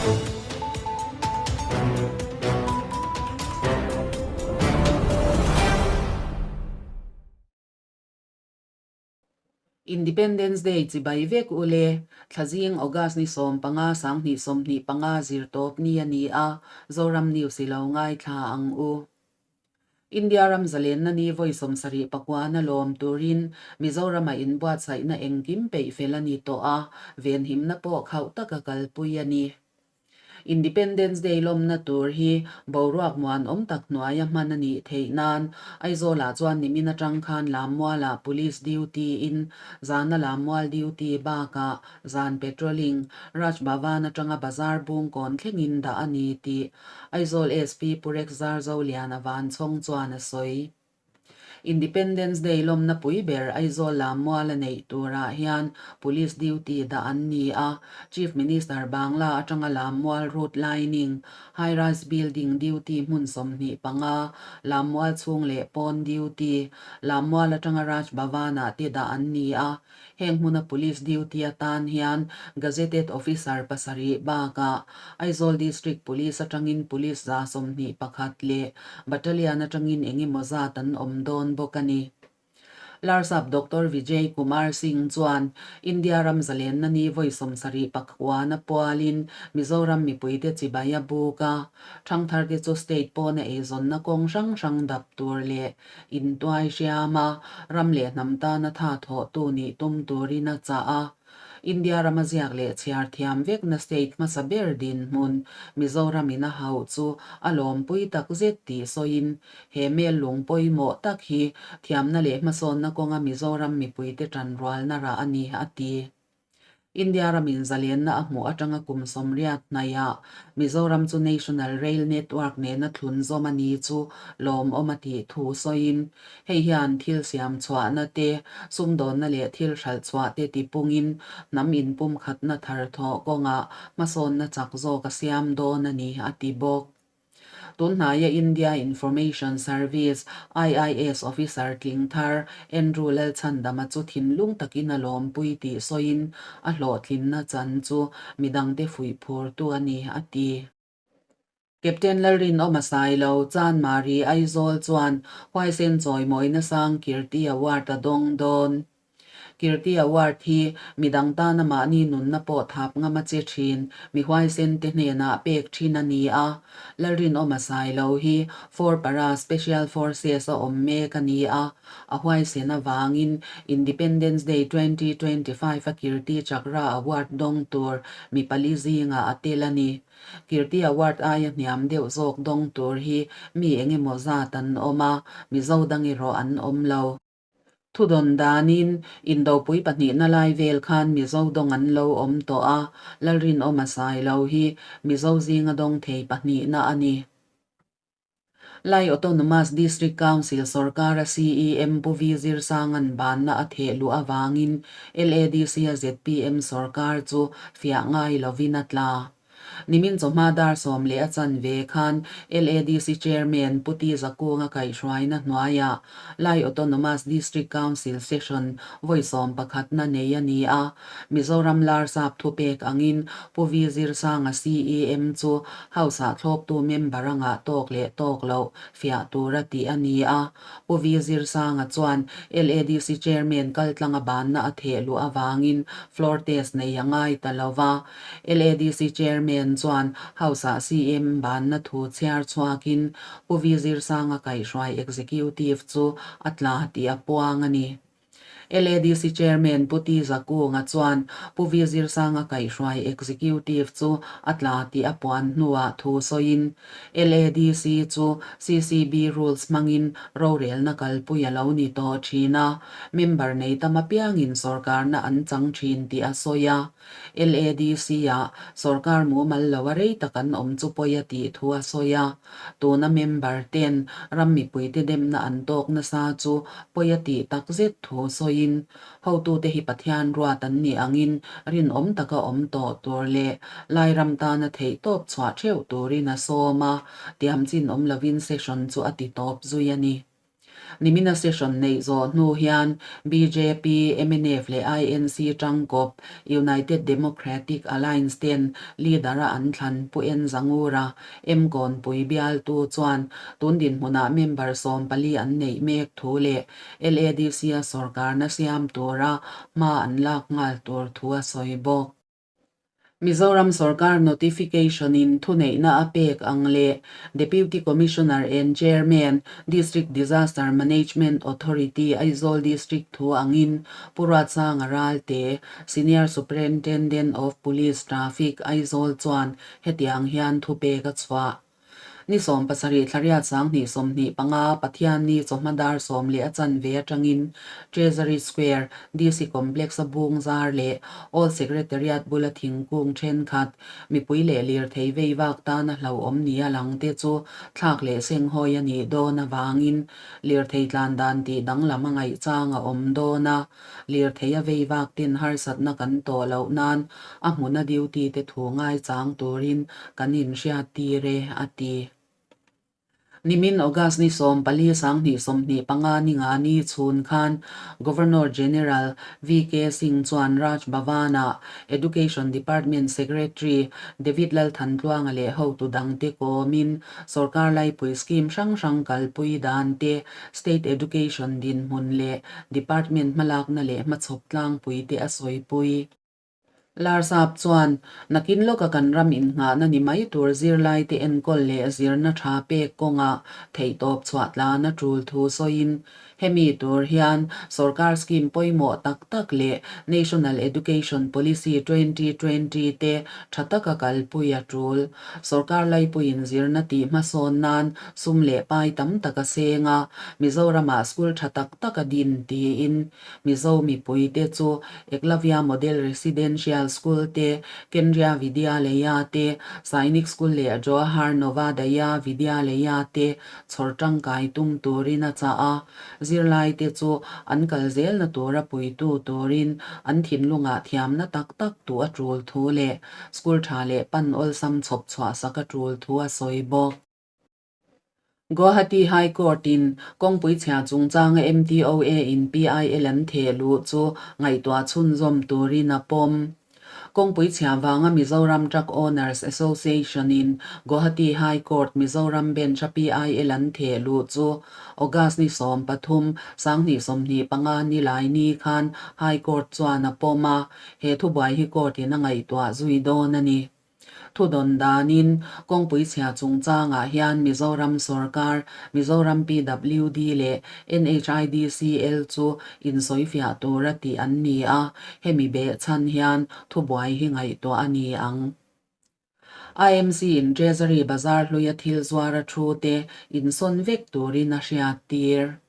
Independence Day chibai vek u le, thlazing August ni 15 2025 zirtawp ni a ni a, Zoram News i lo ngaithla ang u. India ram zalenna ni vawi 79 na lawm turin Mizorama inbuatsaihna engkim peih fel a ni tawh a, venhimna pawh khauh taka kalpui a ni. Independence Day lawmna tur hi boruak muanawm tak hnuaia hman a nih theih nan Aizawlah chuan nimin atang khan Lammualah Police duty in zana Lammual duty bakah zan patrolling Raj Bhavan atanga Bazar Bungkawn thlengin dah a ni tih Aizawl SP Pu Rex Zarzoliana Vanchhawng chuan a sawi. Independence Day lawmna pui ber Aizawl Lammuala neih turah hian Police duty dah an ni a, Chief Minister Bangla atanga Lammual road lining, High Rise Building duty hmun 25, Lammual chhung leh pawn duty, Lammual atanga Raj Bhavan-ah te dah an ni a. Heng hmuna Police duty atan hian Gazetted Officer pasarih bakah Aizawl District Police atangin Police 21 leh Battalion atangin engemaw zat an awm dawn bawk a ni. Larsap Doctor Vijay Kumar Singh chuan India ram zalenna ni vawi 79 pualin Mizoram mipuite chibai a buk a, thangtharte chu state pawna eizawnna kawng hrang hrang dap tur leh Intuai hriam a, ram leh hnam tana tha thawhtu nih tum turin a chah a. India rama ziak leh chhiar thiam vekna state hmasa ber dinhmun Mizoram in a hauh chu a lawmpui tak zet tih sawiin he mel lung pawimawh tak hi thiamna leh hmasawnna kawnga Mizoram mipuite tanrualna rah a ni, a ti. India ramin zalenna a hmuh atanga kum 80 hnaiah Mizoram chu National Rail Network nena thlun zawm a ni chu lawmawm a tih thu sawiin, hei hian thil siam chhuahna te, sumdawnna leh thil hralh chhuah te tipungin hnam inpumkhatna thar thawh kawngah hmasawnna chak zawk a siam dawn a ni, a ti bawk. Tunhnaia India Information Service, IIS, officer tling thar Andrew Lalchhandama chu thinlung takin a lawmpui tih sawiin a hlawhtlinna chan chu midangte fuih phurtu a ni, a ti. Captain Lalrinawma Sailo, Chanmari, Aizawl chuan huaisen chawimawina sang Kirti Award a dawng dawn. Kirti Award hi midang tana mahni nunna pawh thap ngam a che thin, mi huaisen te hnenah pek thin a ni a. Lalrinawma Sailo hi For Para Special Forces a awm mek a ni a, a huaisen avangin Independence Day 2025 a Kirti Chakra Award dawng tur mi pali zingah a tel a ni. Kirti Award aia hniam deuh zawk dawng tur hi mi engemaw zat an awm a, Mizo dang erawh an awm lo. Thudawn danin Indopui pahnihna lai vel khan Mizo dawng an lo awm tawh a, Lalrinawma Sailo hi Mizo zinga dawng thei pahnihna a ni. Lai Autonomous District Council sorkara CEM Pu V Zirsanga'n banna a theh luh avangin LADC-a zpm sorkar chu fiah ngai lovin a tla. Nimin chawhma dar sawm leh a chan ve khan LADC Chairman Pu Ti Zakunga kaihhruaina hnuaiah Lai Autonomous District Council Session vawi 11 na nei a ni a. Mizoram Larsap thupek angin Pu V Zirsanga CEM chu House-ah thlawptu member a ngah tawk leh tawk loh fiah tura tih a ni a. Pu V Zirsanga chuan LADC Chairman kaltlanga banna a theh luh avangin floor test nei a ngai ta lo va. LADC Chairman chuan House-ah CM banna thu chhiar chhuakin Pu V Zirsanga kaihhruai Executive chu a tla tih a puang a ni. LADC Chairman Pu T Zakunga chuan Pu V Zirsanga kaihhruai Executive chu a tla tih a puan hnuah thu sawiin LADC chu CCB rules hmangin rorelna kalpui a lo ni tawh thin a, member nei tam apiangin sorkarna an chang thin tih a sawi a. LADC-ah sorkar mumal lo a rei tak an awm chu pawi a tih thu a sawi a. Tuna member ten ram mipuite demna an tawk nasa chu pawi a tih tak zet thu sawiin, hotute hi Pathian ruat an nih angin rinawm taka awm tawh tur leh Lairam tana theihtawp chhuah theuh turin a sawm a, tiamchin awm lovin session chu a ti tawp zui a ni. Nimina session neih zawh hnu hian bjp, mnf leh INC tangkawp United Democratic Alliance ten leader-a an thlan Pu En Zangura, M Kawnpui bialtu chuan tun dinhmunah member 14 an neih mek thu leh LADC-a sawrkarna siam tura hma an lak nghal tur thu a sawi bawk. Mizoram sawrkar notification-in thuneihna a pek ang leh Deputy Commissioner and Chairman, District Disaster Management Authority, Aizawl District thu angin Pu Ruatsanga Ralte, Senior Superintendent of Police, Traffic, Aizawl chuan hetiang hian thupek a chhuah. Ni 17 thlariat 2025 Pathianni chawhma dar 10:15 atangin Treasury Square, DC Complex-a bung zar leh Old Secretariat bula thingkung thenkhat, mipui leh lirthei vei vak tana hlauhawm nia lang te chu thlak leh senghawi a nih dawn avangin lirthei tlan dan tih danglam a ngaihchang a awm dawn a. Lirthei a vei vak ten harsatna kan tawh loh nan a hmuna duty te thu ngaichang turin kan inhriat tir e, a ti. Nimin August ni 14 2025 ni nga ni chhun khan Governor General VK Singh chuan Raj Bhavan-ah Education Department Secretary David Lalthantluanga leh hotu dangte kawmin sorkar laipui scheme hrang hrang kalpui dan te State Education dinhmun leh Department hmalakna leh hmachhawp tlangpui te a sawipui. Larsap chuan, Nakin lawka kan ram innghahna ni mai tur zirlaite enkawl leh zirna tha pek kawngah theihtawp chhuah tlan a tul thu sawiin, hemi tur hian sorkar scheme pawimawh tak tak leh National Education Policy 2020 te tha taka kalpui a tul. Sorkar laipuiin zirna tih hmasawn nan sum leh pai tam tak a seng a, Mizoramah school tha tak tak a din tiin Mizo mipuite chu Eklavya Model Residential School te, Kendriya Vidyalaya te, Sainik School leh Jawahar Navodaya Vidyalaya te chhawr tangkai tum turin a chah a. Zirlaite chu an kal zelna tura puitu turin an thinlungah thiamna tak tak duh a tul thu leh School tha leh pan awlsam chhawp chhuah sak a tul thu a sawi bawk. Guwahati High Court in kawngpui chhia chungchanga MTOA in PIL an theh luh chu ngaihtuah chhunzawm turin a pawm. Kawngpui chhia vanga Mizoram Truck Owners Association in Guwahati High Court Mizoram Bench a PIL an theh luh chu August ni 13, 2025 nilai ni khan High Court chuan a pawm a, He thubuai hi court in a ngaihtuah zui dawn a ni. Thudawn danin kawngpui chhia chungchangah hian Mizoram sorkar, Mizoram PWD leh NHIDCL chu insawifiah tura tih an ni a, hemi behchhan hian thubuai hi ngaihtuah a ni ang. IMC in Treasury bazar hluia thil zuara thu te insawn vek turin a hriat tir.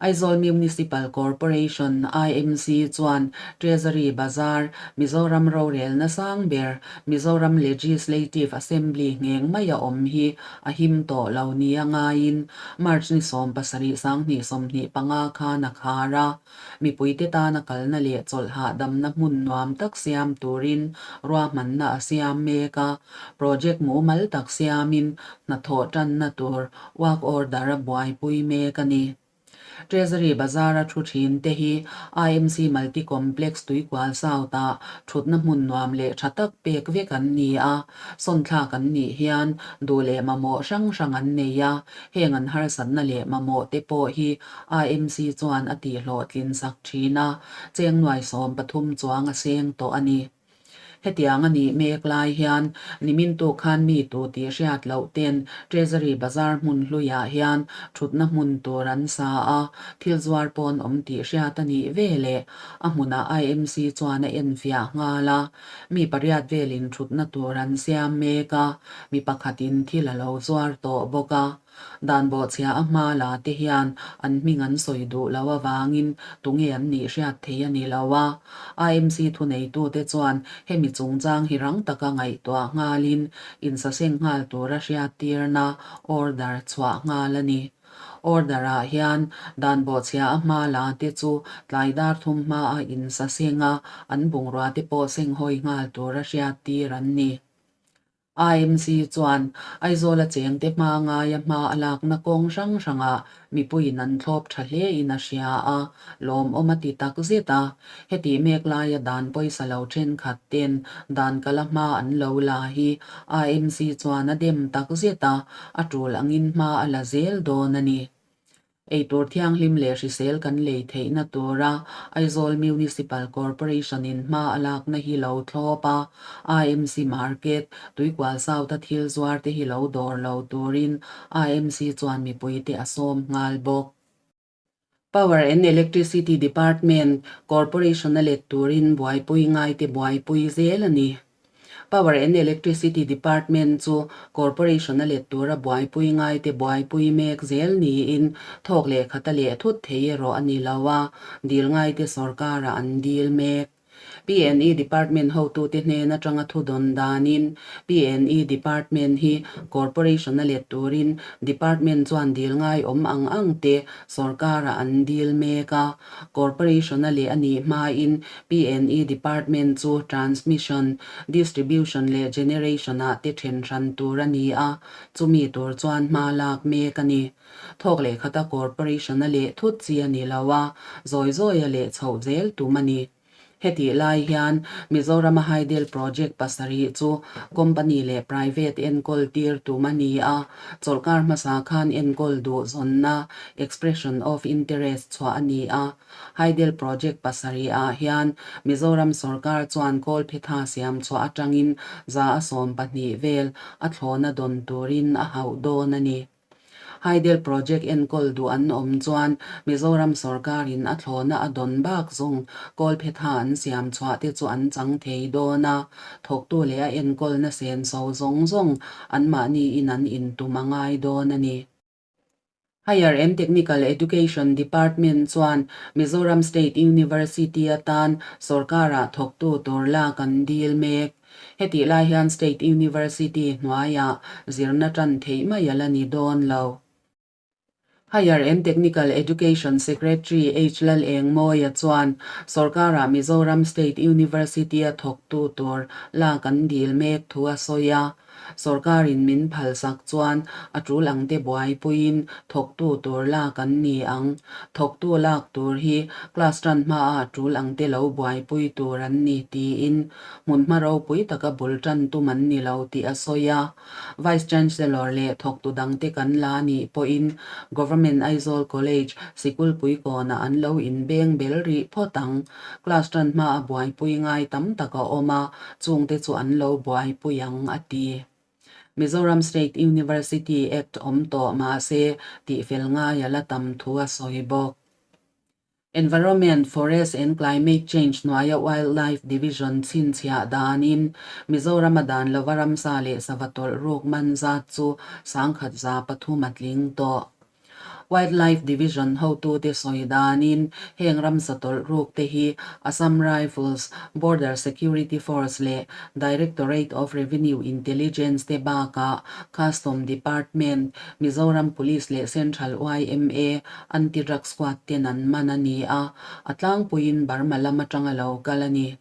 Aizawl Municipal Corporation, IMC, chuan Treasury bazar, Mizoram rorelna sang ber, Mizoram Legislative Assembly ngheng maia awm hi a him tawh lo nia ngaiin March ni 17 2025 khan a khar a. Mipuite tana kalna leh chawlh hahdamna hmun nuam tak siam turin ruahmanna a siam mek a, project mumal tak siamin hnathawh tanna tur work order a buaipui mek a ni. Treasury Bazar-a thu thin te hi IMC Multi Complex Tuikual South-ah thutna hmun nuam leh tha tak pek vek an ni a, sawnthlak an nih hian duh leh mamawh hrang hrang an nei a, heng an harsatna leh mamawh te pawh hi IMC chuan a tihhlawhtlin sak thin a, cheng nuai 13 chuang a seng tawh a ni. Hetiang a nih mek lai hian nimin tuk khan mi tu tih hriat loh ten Treasury Bazar hmun hluiah hian thutna hmun tur an sa a, thil zuar pawn awm tih hriat a nih ve leh a hmunah IMC chuan a enfiah nghal a, mi pariat velin thutna tur an siam mek a, mi pakhatin thil a lo zuar tawh bawk a. Dan bawhchhia a hma la te hian an hming an sawi duh lo avangin tunge an nih hriat thei a ni lo a. IMC thuneitute chuan hemi chungchang hi rang taka ngaihtuah nghalin insaseng nghal tura hriattirna order chhuah nghal a ni. Order-ah hian dan bawhchhia a hma la te chu tlai dar thum hmaa insaseng a, an bungrua te pawh senghawi nghal tura hriattir an ni. AMC chuan Aizawla chengte hma ngaia hma a lakna kawng hrang hrangah mipuiin an thlawp tha hlein a hria a, lawmawm a ti tak zet a. Hetih mek laia dan pawisa lo thenkhat ten dan kala hma an lo la hi AMC chuan a dem tak zet a, a tul angin hma a la zel dawn a ni. Eitur thianghlim leh hrisel kan lei theihna tura Aizawl Municipal Corporation-in hma a lakna hi lo thlawp a, AMC Market, Tuikual South-a thil zuarte hi lo dawr lo turin AMC chuan mipuite a sawm nghal bawk. Power and Electricity Department, Corporation-a let turin buaipui ngaite buaipui zel a ni. Power and Electricity Department chu Corporation a let tura buaipui ngaite buaipui mek zel niin thawk leh khata leh thut thei erawh a ni lo a, dil ngaite sorkarah an dil mek. PNE Department hotute hnen atanga thu dawn danin PNE Department hi Corporation a let turin Department chuan dil ngai awm ang ang te sorkarah an dil mek a. Corporation a leh a nih hmain PNE Department chu Transmission, Distribution leh Generation ah te then hran tur a ni a, chumi tur chuan hma lak mek a ni. Thawk leh khata Corporation a leh thut chi a ni lo a, zawi zawi a leh chhoh zel tum a ni. Hetih lai hian Mizorama Hydel Project pasarih chu company leh private enkawl tir tum a ni a, chawlhkar hmasa khan enkawl duh zawnna, expression of interest, chhuah a ni a. Hydel Project pasarih ah hian Mizoram sorkar chuan Kawlphetha siam chhuah atangin 120 vel a thlawna dawn turin a hauh dawn a ni. Hydel Project enkawl duh an awm chuan Mizoram sorkarin a thlawhna a dawn bak zawng Kawlphetha an siam chhuah te chu an chang thei dawn a, thawktu leh a enkawlna senso zawng zawng anmahniin an intum a ngai dawn a ni. Higher and Technical Education Department chuan Mizoram State University atan sorkarah thawktu tur lak an dil mek. Hetih lai hian State University hnuaiah zirna tan theih mai a la ni dawn lo. Higher and Technical Education Secretary H Lalengmawia chuan sorkarah Mizoram State University-a thawktu tur lak an dil mek thu a sawi a. Sorkarin min phalsak chuan a tul angte buaipuiin thawktu tur lak an ni ang. Thawktu lak tur hi class tan hmaah tul angte lo buaipui tur an ni tiin hmunhma ropui taka bul tan tum an ni lo tih a sawi a. Vice Chancellor leh thawktu dangte kan la nih pawhin Government Aizawl College sikulpui kawnah an lo inbeng bel rih phawt ang. Class tan hmaa buaipui ngai tam tak a awm a, chungte chu an lo buaipui ang, a ti. Mizoram State University Act awm tawh mahse tihfel ngai a la tam thu a sawi bawk. Environment, Forest and Climate Change hnuaia Wildlife Division chhinchhiah danin Mizorama dan lova ramsa leh sava tawlh ruk man zat chu 1103 a tling tawh. Wildlife Division hotute sawi danin heng ramsa tawlh ruk te hi Assam Rifles, Border Security Force leh Directorate of Revenue Intelligence te bakah Custom Department, Mizoram Police leh Central yma Anti-Drug Squad ten an man a ni a, a tlangpuiin Burma lam atanga lo kal a ni.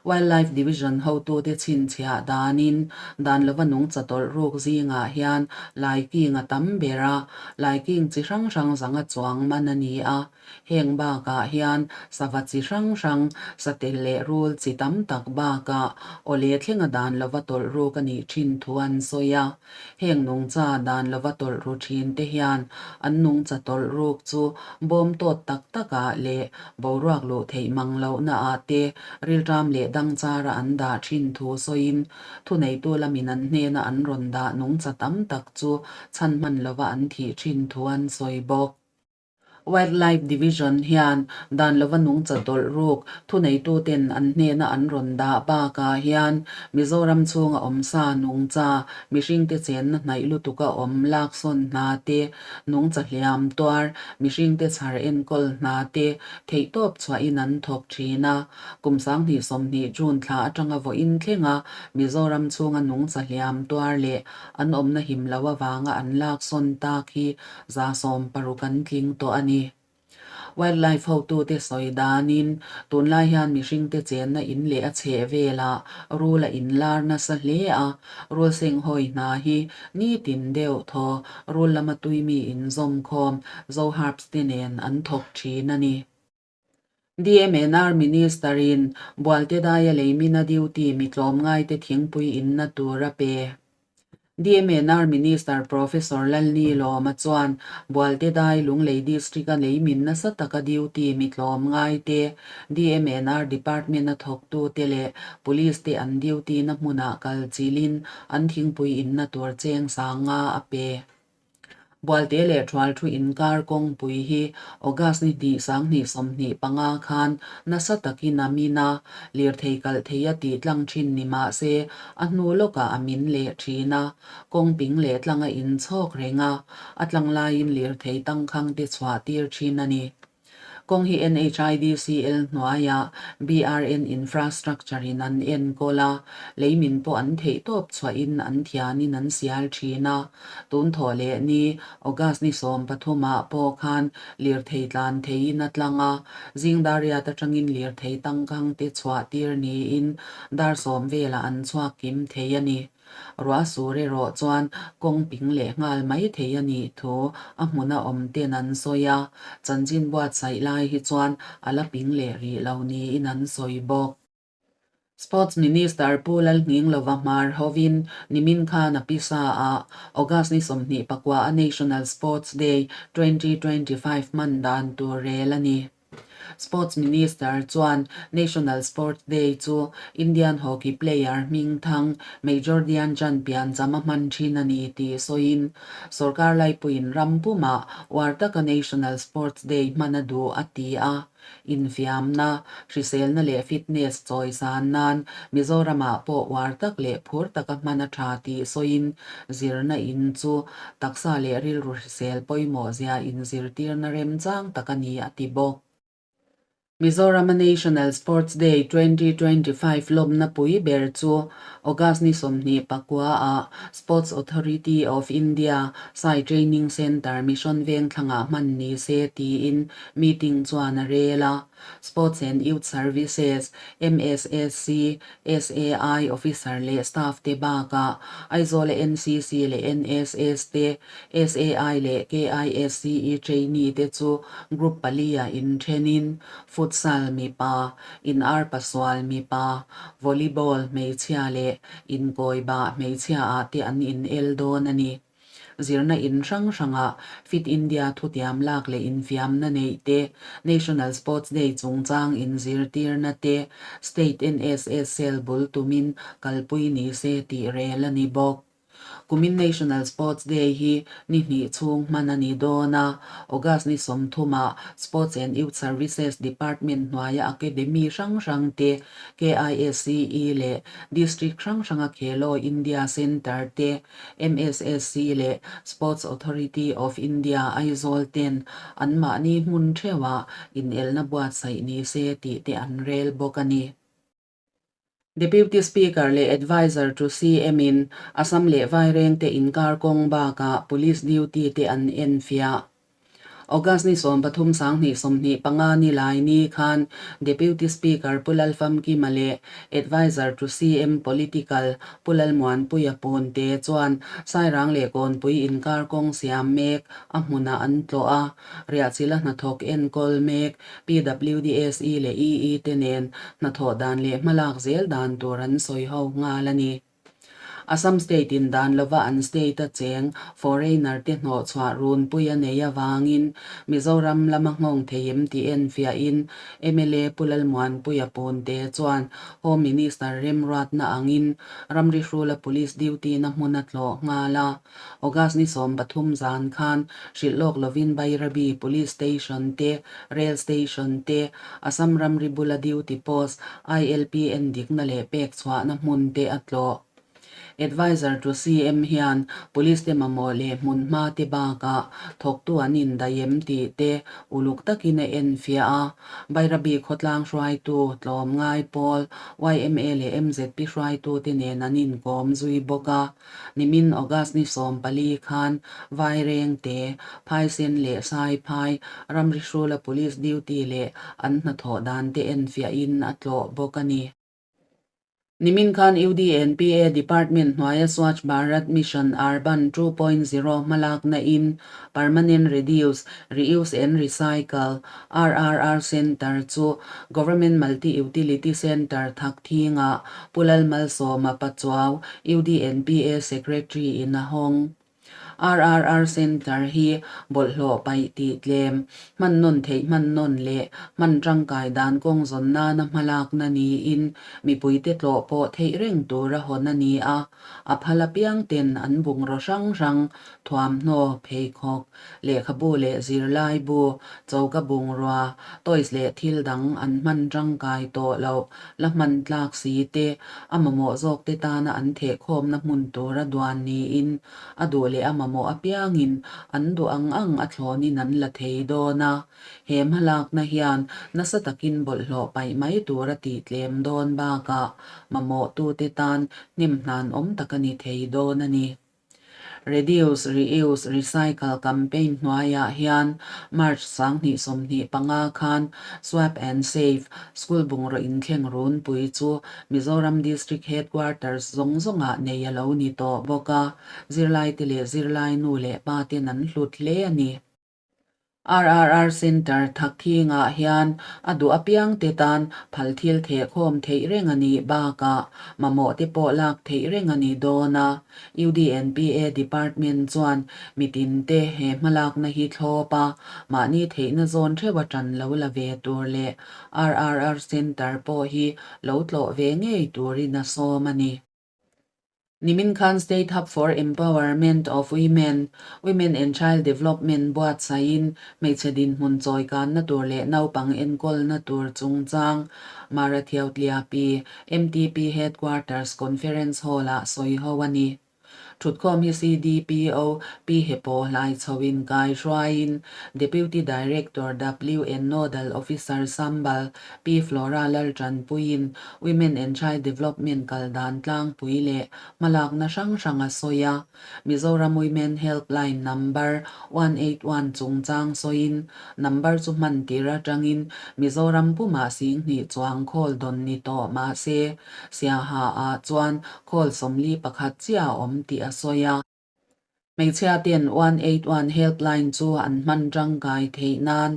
Wildlife Division hotute chhinchhiah danin dan lova nungcha tawlh ruk zingah hian laiking a tam ber a, laiking chi hrang hrang zanga chuang man a ni a. Heng bakah hian sava chi hrang hrang, satel leh rul chi tam tak bakah awle thlenga dan lova tawlh ruk a nih thin thu an sawi a. Heng nungcha dan lova tawlh ru thin te hian an nungcha tawlh ruk chu bawm tawt tak takah leh boruak luh theih mang lohna ah te rilṭam leh dangchara an dah thin thu sawiin thuneitu lamin an hnena an rawn dah nungcha tam tak chu chhan hman lova an thih thin thu an sawi bawk. Wildlife Division hian dan lova nungcha tawlh ruk thuneituten an hnena an rawn dah bakah hian Mizoram chhunga awmsa nungcha mihringte chenna hnaih lutuka awm laksawn hna te, nungcha hliam tuar mihringte chhar enkawl hna te theihtawp chhuahin an thawk thin a. Kum 2020 June thla atanga vawiin thlenga Mizoram chhunga nungcha hliam tuar leh an awmna him lo avanga an laksawn tak hi 160 an tling tawh a ni. Wildlife hotute sawi danin, tunlai hian mihringte chenna in leh a chheh velah rul a inlar nasa hle a, rul senghawi hna hi nitin deuh thaw rul lama tuimi inzawmkhawm Zoharps te nen an thawk thin a ni. DMNR Minister-in Bualte daia leimina duty mi tlawmngaite thingpui inna tur a pe. DMNR Minister Professor Lalnilawma chuan Bualte dai Lunglei District-a leimin nasa taka duty mi tlawmngaite, DMNR Department-a thawktute leh Police te an duty-na hmunah kal chilhin an thingpui inna tur cheng sanga a pe. Bualte leh Thual thu inkar kawngpui hi August ni hnih 2025 khan nasa takin a min a, lirthei kalh thei a tih tlang thin ni mah se a hnu lawkah a min leh thin a, kawngping leh tlang a inchhawk reng a, a tlang laiin lirthei tangkhang te chhuah tir thin a ni. Kawng hi NHIDCL hnuaiah BRN Infrastructure in an enkawl a, leimin pawh an theihtawp chhuahin an thianin an sial thin a. Tun thawh leh ni, August ni 13 ah pawh khan lirthei tlan theiin a tlang a, zing dar riat atangin lirthei tangkang te chhuah tir niin dar 10 velah an chhuak kim thei a ni. Ruah sur erawh chuan kawng ping leh nghal mai thei a nih thu a hmuna awm ten an sawi a, chanchin buatsaih lai hi chuan a la ping leh rih lo niin an sawi bawk. Sports Minister Pu Lalnghinglova hmar hovin nimin khan a pisa a, August ni 29 a National Sports Day 2025 hman dan tur rel a ni. Sports Minister chuan National Sports Day chu Indian hockey player hmingthang Major Dhyan Chand piancham a hman thin a ni tih sawiin, sorkar laipuiin ram pumah uar taka National Sports Day hman a duh a ti a. Infiamna, hriselna leh fitness chawisan nan Mizoramah pawh uar tak leh phur taka hman a tha tih sawiin, zirna in chu Taksa leh rilru hrisel pawimawh zia inzirtirna remchang tak a ni a ti bawk. Mizorama National Sports Day 2025 lawmna pui ber chu August ni 29 ah Sports Authority of India Sai Training Centre Mission Vengthlangah hman ni se tiin meeting chuan a rel a. Sports and Youth Services, MSSC, SAI officer leh staff te bakah Aizawl-a NCC leh NSS te, SAI leh KISCE trainee te chu group pali-ah inthenin futsal mipa, inarpasual mipa, volleyball hmeichhia leh inkawibah hmeichhia-ah te an inel dawn a ni. Zirna in hrang hrangah Fit India thutiam lak leh infiamna neih te, National Sports Day chungchang inzirtirna te, State NSS Cell bul tumin kalpui ni se tih rel a ni bawk. Kumin National Sports Day hi ni hnih chhung hman a ni dawn a, August ni 30 ah Sports and Youth Services Department hnuaia academy hrang hrang te, KISCE leh District hrang hranga Khelo India Centre te, MSSC leh Sports Authority of India Aizawl ten anmahni hmun theuhah inelna buatsaih ni se tih te an rel bawk a ni. Deputy Speaker leh Adviser to CM in Assam leh Vairengte inkar kawng bakah Police duty te an enfiah. August ni 13 2025 ni lai ni khan Deputy Speaker Pu Lalfamkima leh Adviser to CM Political Pu Lalmuanpuia Punte chuan Sairang leh Kawnpui inkar kawng siam mek a hmunah an tlawh a, Riahchila hnathawk enkawl mek PWDSE leh EE te nen hnathawh dan leh hmalak zel dan tur an sawi ho nghal a ni. Assam State in dan lova an state a cheng foreigner te hnawhchhuah runpui a nei avangin Mizoram lama nghawng thei em tih enfiahin mla Pu Lalmuanpuia Punte chuan Home Minister remruatna angin ramri hrula police duty na hmun a tlawh nghal a. August ni 13 zan khan hrilh lawk lovin Bairabi Police Station te, Rail Station te, Assam ramri bula duty post, ILP endikna leh pek chhuahna hmun te a tlawh. Adviser to CM hian Police te mamawh leh hmunhma te bakah thawktu an indaih em tih te uluk takin a enfiah a. Bairabi khawtlang hruaitu, tlawmngai pawl, yma leh mzp hruaitute nen an inkawm zui bawk a. Nimin August ni 14 khan Vairengte, Phaisen leh Saiphai, ramri hrula Police duty leh an hnathawh dan te enfiahin a tlawh bawk a ni. Nimin khan UDNPA Department hnuaia Swachh Bharat Mission Urban 2.0 hmalakna in Permanent Reduce, Reuse and Recycle, RRR, Centre chu Government Multi Utility Centre Thakthingah Pu Lalmalsawma Pachuau, UDNPA Secretary in a hawng. RRR Centre hi bawlhhlawh paih tih tlem, hman nawn theih hman nawn leh hman tangkai dan kawng zawn nana hmalakna niin mipuite tlawh pawh theih reng tura hawn a ni a, a phal apiang ten an bungraw hrang hrang, thuamhnaw, pheikhawk, lehkhabu leh zirlaibu, choka bungrua, toys leh thil dang an hman tangkai tawh loh la hman tlak si te, a mamawh zawk te tana an thehkhawmna hmun tura duan niin a duh leh a mamawh apiangin an duh ang ang a thlawnin an la thei dawn a. He hmalakna hian nasa takin bawlhhlawh paih mai tura tih tlem dawn bakah mamawhtute tan hnem hnan awm tak a ni thei dawn a ni. Reduce, Reuse, Recycle campaign hnuaiah hian March 2025 khan Swap and Save school bungraw inthleng runpui chu Mizoram District Headquarters zawng zawngah nei a lo ni tawh bawk a, zirlaite leh zirlai nu leh pa ten an hlut hle a ni. RRR Centre Thakthingah hian a duh apiangte tan phal thil thehkhawm theih reng a nih bakah mamawh te pawh lak theih reng a ni dawn a. UDNPA Department chuan mitinte he hmalakna hi thlawp a, mahni theihna zawn theuh a tan lo la ve tur leh RRR Centre pawh hi lo tlawh ve ngei turin a sawm a ni. Nimin khan State Hub for Empowerment of Women, Women and Child Development buatsaihin hmeichhe dinhmun chawikanna tur leh naupang enkawlna tur chungchang Marathiautliapi MTP Headquarters Conference Hall-ah sawiho a ni. Thutkhawm hi CDPO Pi Hepo Hlaichhoin kai hruaiin Deputy Director WN Nodal Officer Sambal Pi Flora Laltanpuiin Women and Child Development kal dan tlangpui leh hmalakna hrang hrang a sawi a. Mizoram Women Helpline number 181 chungchang sawiin number chu hman tir atangin Mizoram pumah 2000 chuang khawl dawn ni tawh mahse Siaha ah chuan khawl 41 chiah a awm tih a sawi a. Hmeichhia ten 181 helpline chu an hman tangkai theih nan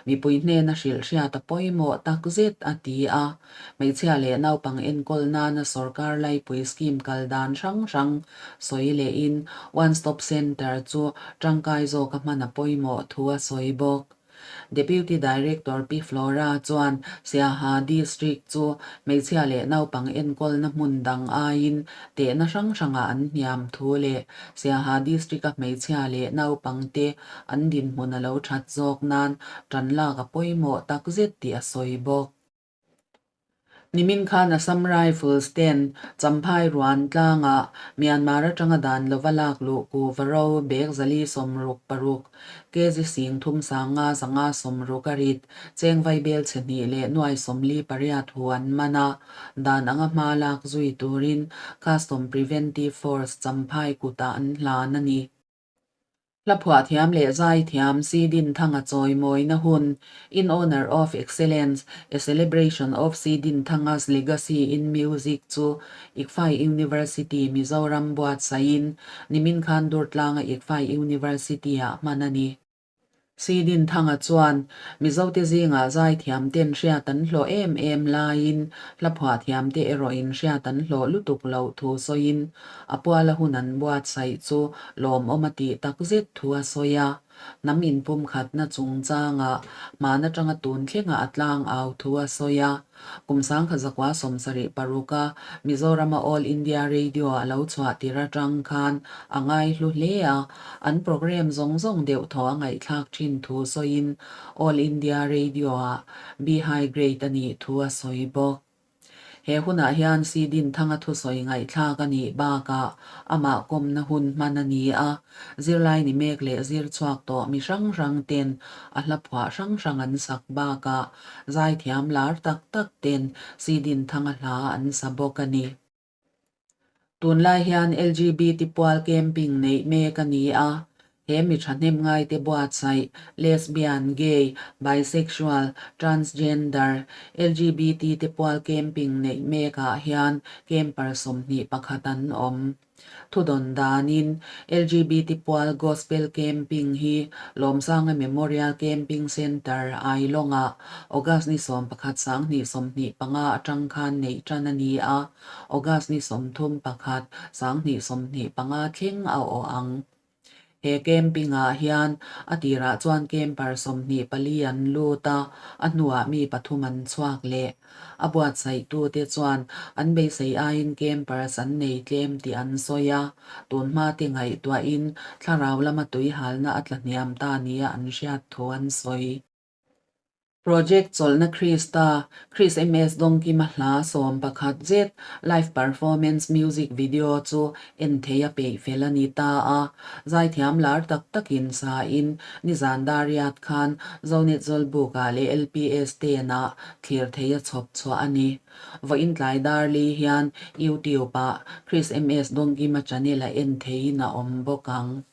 mipui hnena hrilh hriat a pawimawh tak zet a ti a. Hmeichhia leh naupang enkawl nana sorkar laipui scheme kal dan hrang hrang sawi lehin One Stop Centre chu tangkai zawka hman a pawimawh thu a sawi bawk. Deputy Director Pi Flora chuan Siaha District chu hmeichhia leh naupang enkawlna hmun dang aiin tehna hrang hrangah an hniam thu leh Siaha District-a hmeichhia leh naupangte an dinhmun a lo that zawk nan tan lak a pawimawh takzet tih a sawi bawk. Nimin khan Assam Rifles ten Champhai Ruan tlangah Myanmar atanga dan lova lak luh kuva ro bag 466, kg 3560 a rit, cheng vaibel chhe hnih leh nuai 48 hu an man a, dan anga hma lak zui turin Custom Preventive Force Champhai kutah an hlan a ni. Hla phuahthiam leh zaithiam Si Dinthanga chawimawina hun, In Honour of Excellence, A Celebration of Si Dinthanga's Legacy in Music chu ICFAI University, Mizoram buatsaihin nimin khan Durtlanga ICFAI University-ah hman a ni. Si Dinthanga chuan Mizote zingah zaithiam ten hriat an hlawh em em laiin hla phuahthiam te erawhin hriat an hlawh lutuk loh thu sawiin a puala hun an buatsaih chu lawmawm a tih takzet thu a sawi a. Hnam inpumkhatna chungchangah hman atanga tun thlengah a tlang au thu a sawi a. Kum 1976 a Mizorama All India Radio a lo chhuah tir atang khan a ngaihlu hle a, an programme zawng zawng deuh thaw a ngaihthlak thin thu sawiin All India Radio-ah B High Grade a nih thu a sawi bawk. He hunah hian Sidinthanga thusawi ngaihthlak a nih bakah amah kawmna hun hman a ni a, zirlai ni mek leh zir chhuak tawh mi hrang hrang ten a hla phuah hrang hrang an sak bakah zaithiam lar tak tak ten Sidinthanga hla an sa bawk a ni. Tunlai hian LGBT pual camping neih mek a ni a, he mi thahnem ngaite buatsaih, lesbian, gay, bisexual, transgender, LGBT te pual camping neih mekah hian camper 21 an awm. Thudawn danin, LGBT pual Gospel Camping hi Lawmsanga Memorial Camping Centre, Ailawngah August ni 11 2025 atang khan neih tan a ni a, August ni 31 2025 thleng a awh ang. He camping-ah hian a tirah chuan camper 24 an lut a, a hnuah mi pathum an chhuak leh. A buatsaihtute chuan an beisei aiin campers an nei tlem tih an sawi a, tunhma te ngaihtuahin thlarau lama tuihalna a tla hniam ta nia an hriat thu an sawi. Project chawlhna Krista, Chris MS Dawngkima hla 11 zet live performance music video chu en thei a peih fel a ni ta a. Zaithiam lar tak takin sain nizan Dariat khan Zonet Zawlbuk-ah leh LPS ten-ah thlir thei a chhawp chhuah a ni. Vawiin tlai Darli hian YouTube-ah Chris MS Dawngkima channel-a en theiin a awm bawk ang.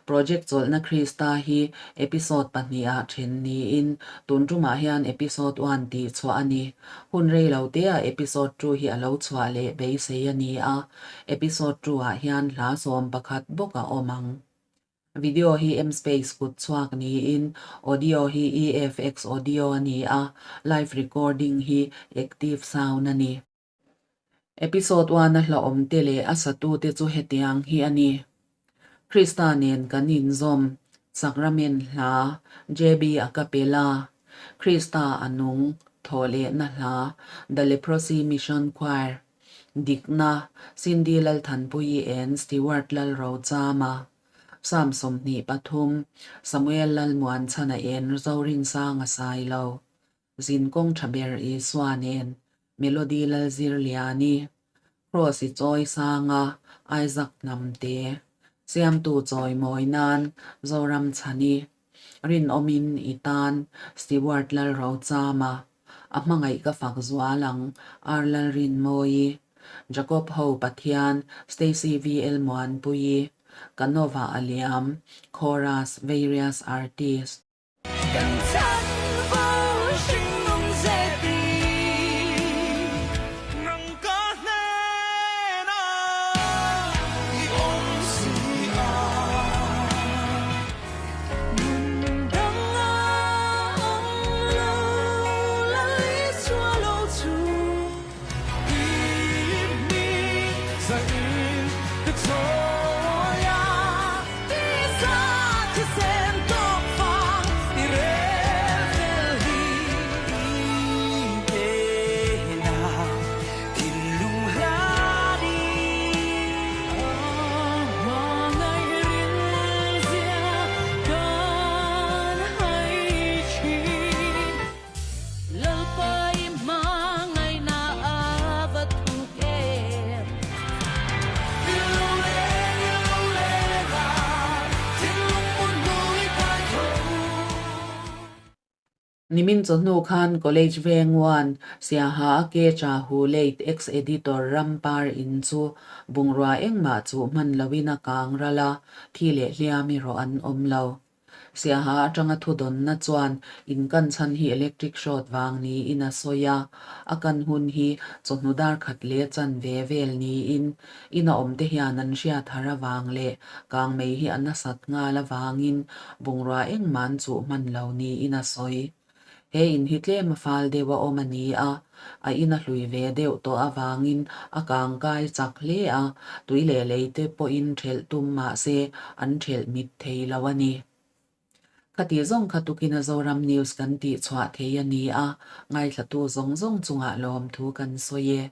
Project chawlhna Krista hi episode pahnih ah then niin tun tumah hian episode one tih chhuah a ni. Hun rei lo teah episode two hi a lo chhuah leh beisei a ni a, episode two ah hian hla 11 bawk a awm ang. Video hi M-Space kut chhuak niin audio hi EFX audio a ni a, live recording hi active sound a ni. Episode one a hlauhawm te leh a satu te chu hetiang hi a ni. Krista nen kan inzawm, Sakramen hla, JB a capella, Krista a nung, thawhlehna hla, The Leprosy Mission Choir, Dikna, Cindy Lalthanpuii and Stewart Lalrochama, Psalm 23, Samuel Lalmuanchhana en Zorinsanga Sailo. Zinkawng tha ber Isua nen, Melody Lalzirliani, Kross i chawi sanga Isaac Hnamte, Siamtu chawi mawi nan Zoram Chhani, Rinawmin i tan Stewart Lalrochama, A hmangaih ka fak zual ang R Lalrinmawii, Jacob Ho Pathian Stacy VL Muanpuii, Kanova a liam, Chorus, Various Artists. Kan chanvo hringnung zeti. Nang ka hnena i awm si a. Nun dang a awm lo lal Isua lo chu. I hming zain ka chawi a. Tisa thisen tawk vang i rel fel hi. I hnenah thinlung hlani. Hmangaih rilzia kan hai thin. Lalpa i hmangaihna a va thuk em? I lo leng, i lo leng a, thinlung hmun hnu i kai tho. Nimin chawhnu khan College Veng One, Siaha a ke cha hu late ex-editor Rampar in chu bungrua engmah chuh hman loin a kang ral a, thi leh hliam erawh an awm lo. Siaha atanga thudawnna chuan inkan chhan hi electric short vang niin a sawi a, a kan hun hi chawhnu dar khat leh chan ve vel niin ina awmte hian an hriat har avang leh kangmei hi a nasat nghal avangin bungrua engmah an chuh hman lo niin a sawi. He in hi tlem a fal deuh a awm a ni a, a in a hlui ve deuh tawh avangin a kang kai chak hle a, tui leh lei te pawhin ṭhelh tum mah se an ṭhelh mit thei lo a ni. Khati zawng kha tukin a Zoram News kan tih chhuah thei a ni a, ngaithlatu zawng zawng chungah lawmthu kan sawi e.